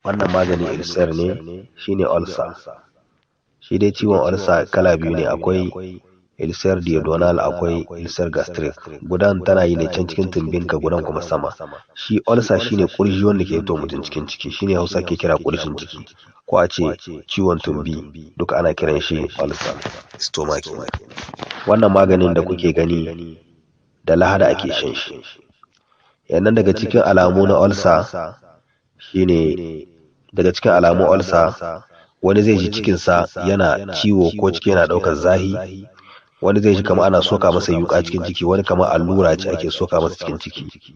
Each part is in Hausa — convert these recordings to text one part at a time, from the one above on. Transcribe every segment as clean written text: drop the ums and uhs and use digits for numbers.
Wannan maganin ulcer ne, shine ulcer. Shi dai ciwon ulcer kala biyu ne, akwai ulcer duodenal, akwai ulcer gastric. Gudan tana yi ne can cikin tumbinka, gudan kuma sama. Shi ulcer shine kurji wanda ke fito mutum cikin ciki, shine Hausa ke kira kurjin ciki, ko a ce ciwon tumbi, duka ana kiran shi ulcer stomach. Wannan maganin da kuke gani, da lahada ake shan shi. Yannan daga cikin alamu na ulcer shine, daga cikin alamun ulcer, wani zai ji cikinsa yana ciwo ko ciki yana ɗaukar zahi, wani zai ji kamar ana soka masa yuƙa cikin ciki, wani kamar allura ce ake soka masa cikin ciki,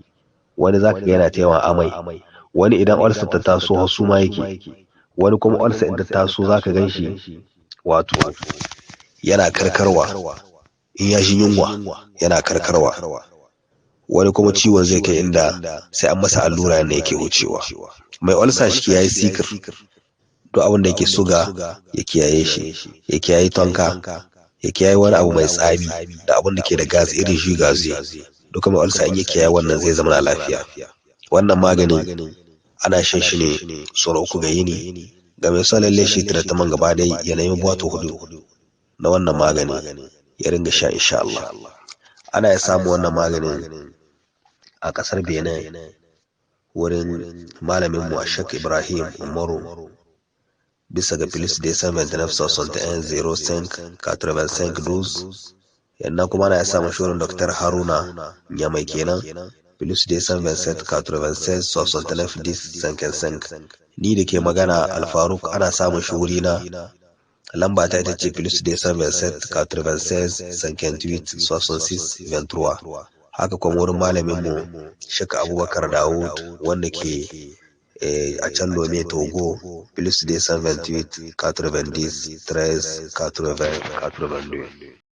wani zaka ga yana ta yawan amai, wani idan ulcer ta taso har suma yake, wani kuma ulcer in ta taso zaka gan shi wato yana karkarwa, in ya ji yunwa yana karkarwa, wani kuma ciwon zai kai inda sai an masa allura yanda yake wucewa. Mai ulcer shi kiyaye sikir, duk abin da yake suga ya kiyaye shi, ya kiyaye tonka, ya kiyaye wani abu mai tsami da abin da ke da gas irin shi gazi. Duka mai ulcer in ya kiyaye wannan zai zama lafiya. Wannan maganin ana shan shi ne sau 3 ga yini. Ga mai son lalle shi treatment gaba ɗaya, ya nemi boîte 4 na wannan maganin ya ringa sha, insha Allah. Ana iya samun wannan maganin a ƙasar Benin wurin malamin mu Ashak Ibrahim Umaru, bisa ga +229 61 05 85 12. Yannan kuma ana iya samun shi wurin Dr. Haruna Nyamai kenan, +227 96 69 10 55. Ni da ke magana, Alfaruk, ana samun shi wurina, lamba ta ita ce +227 96 58 66 23. Haka kuma wurin malaminmu Shek Abubakar Dawud wanda ke a can Lome, Togo, +228 90 13 80 82.